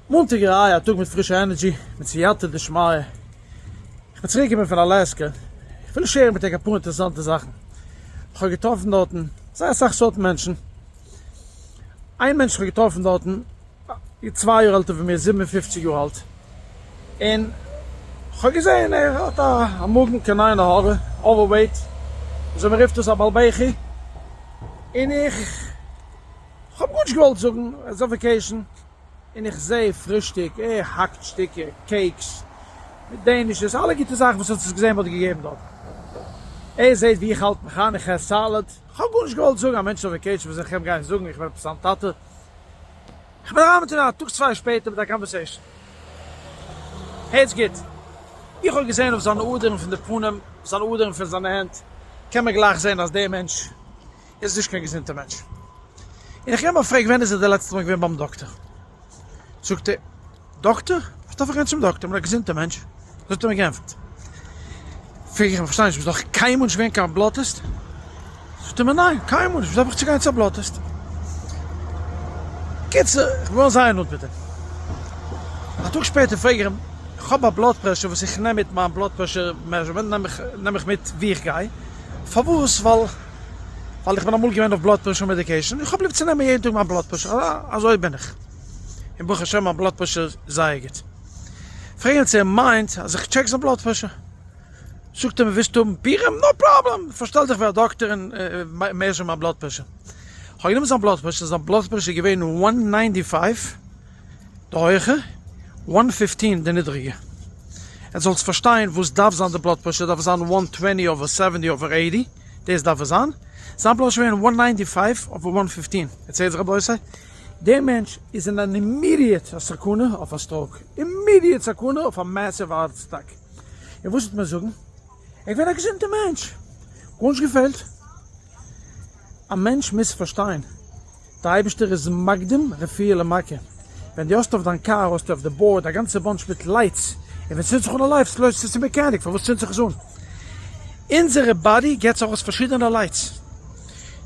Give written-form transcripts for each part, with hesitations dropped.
מאנטאג ראה, א טאג מיט פרישע energy, מיט סייעתא דשמיא. איך בין צוריק געקומען פון אלעסקע, איך וויל share ן מיט ענק אפאר אינטערעסאנטע זאכן. איך האב געטראפן דארטן זייער אסאך סארטן מענטשן. איין מענטש איך האב געטראפן דארטן איז צוויי יאר עלטער פון מיר, 57 יאר אלט, און איך האב געזען ער האט א מאגן קיין עין הרע, overweight, וויאזוי מען רופט עס א בעל בכי, און איך האב גארנישט געוואלט זאגן, ער איז אויף vacation. און איך זעה פרישטאג, ער האקט שטיקער, cakes, מיט danishes, אלע גוטע זאכן וואס האט עס געזען מ'האט געגעבן דארט. ער זעט ווי איך האלט מיך איין, איך עס salad, כ'האב גארנישט געוואלט זאגן, א מענטש אויף vacation וואס זאל איך אים גיין זאגן, איך בין עפעס זיין טאטע? איך בין אריין מיט אים א טאג צוויי שפעטער מיט א conversation. הערטס גוט, איך האב געזען אויף זיינע אדערן פון די פנים, זיינע אדערן פון זיינע הענט, קען מען גלייך זען אז דער מענטש איז נישט קיין געזונטער מענטש. און איך געב אים א פרעג ווען איז ער די לעצטע מאל געווען ביים דאקטער? זאגט ער, דאקטער? וואס דארף איך גיין צום דאקטער? איך בין א געזונטער מענטש. אזוי האט ער מיר געענטפערט. פרעג איך אים, איך פארשטיי נישט, ביסט דאך קיינמאל נישט געווען קיין blood test? זאגט ער מיר, ניין, קיינמאל נישט, וואס דארף איך צו גיין צו א blood test? קיצור, איך בין געווארן זייער נאנט מיט אים. א טאג שפעטער פרעג איך אים, איך האב א blood pressure וואס איך נעם מיט מיין blood pressure measurement נעם איך מיט וואו איך גיי, פארוואס? ווייל ווייל איך בין אמאל געווען אויף blood pressure medication, איך האב ליב צו נעמען יעדן טאג מיין blood pressure, אזוי בין איך, און ברוך השם מיין blood pressure איז זייער גוט. פרעג אים צו ער מיינט אז איך check זיין blood pressure, זאגט ער מיר ווילסט האבן פורים? no problem, פארשטעל דיך ווי א דאקטער און measure מיין blood pressure. איך האב גענומען זיין blood pressure, זיין blood pressure איז געווען one ninety five די הויעכע, one fifteen די נידריגע. עטס זאלטס פארשטיין וואס דארף זיין די blood pressure, דארף עס זיין one twenty over seventy over eighty, דאס דארף עס זיין, זיין blood pressure איז געווען one ninety five over one fifteen, עטס הערטס רבותי? דער מענטש איז אין אן immediate סכנה אויף א stroke, immediate סכנה אויף א massive heart attack, און וואס וועט מען זאגן? ער איז געווען א געזונטער מענטש, גארנישט געפעלט. א מענטש מוז פארשטיין, דער אייבערשטער איז מקדים רפואה למכה, ווען דו האסט אויף דיין קאר האסטו אויף די board א גאנצע bunch מיט lights, און ווען ס'צינדט זיך אן א light לויפסטו צום mechanic, פארוואס צינדט זיך עס אן? אונזערע body געבט זיך ארויס פארשידענע lights,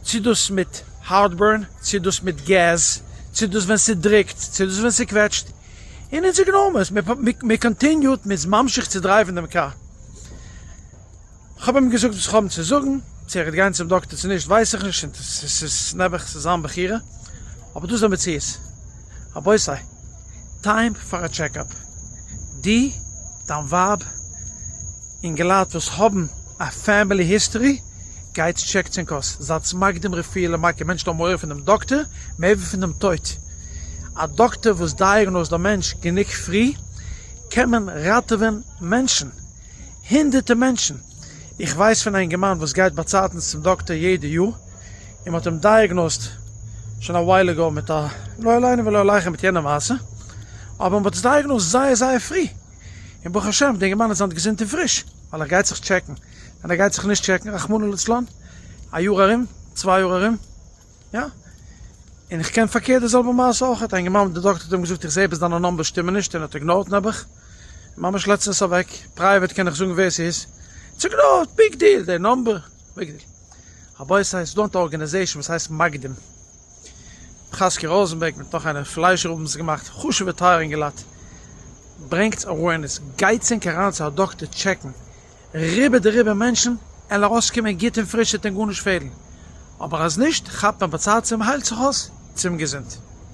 צו דאס מיט heartburn, צו דאס מיט געז, צו דאס ווען ס'דריקט, צו דאס ווען ס'קוועטשט, און אונז ignore מיר עס, מען continue ט, מען איז ממשיך צו drive ן דעם קאר. כ'האב אים געזאגט וואס כ'האב אים צו זאגן, צו ער וועט גיין צום דאקטער צו נישט ווייס איך נישט, און ס'איז נעבעך ס'איז זיין בחירה, אבער דאס איז די מציאות. רבותי, time פאר א checkup. דו, דיין ווייב, אינגעלייט וואס האבן א family history, גייטס טשעקטס ענק אויס, זייטס מקדים רפואה למכה, מענטשן האבן מורא פון דעם דאקטער מער ווי פון דעם טויט. א דאקטער וואס diagnose ט א מענטש גענוג פרי, קען מען ראטעווען מענטשן. הונדערטער מענטשן! איך ווייס פון א אינגערמאן וואס גייט באצייטענס צום דאקטער יעדע יאר, און מ'האט אים diagnosed שוין א while ago מיט א לא עלינו ולא עליכם מיט יענע מעשה, אבער מ'האט עס diagnosed זייער זייער פרי, און ברוך השם די אינגערמאן איז היינט געזונט און פריש, ווייל ער גייט זיך טשעקן, ווען ער גייט זיך נישט טשעקן רחמנא לצלן, א יאר ארום, צוויי יאר ארום, יא. און איך קען פארקערט די זעלבע מעשה אויכעט, א אינגערמאן די דאקטער האט אים געזאגט איך זעה עפעס דיינע numbers שטימען נישט און ער האט ignored נעבעך, ממש לעצטענס אוועק, private קען איך זאגן ווער ס'איז, איטס ignored, big deal, די number, big deal. רבותי ס'איז דא אן organization וואס הייסט מקדים, חזקי ראזענבערג מיט נאך איינער פליישער האבן עס געמאכט, חשובע טייערע אינגעלייט, ברענגטס awareness, גייטס ענק אריין צו א דאקטער טשעקן, רובא דרובא מענטשן עלן ארויסקומען גוט און פריש ס'עט ענק גארנישט פעלן, אבער אז נישט כאפט מען באצייטס און מ'היילט זיך אויס, צום געזונט.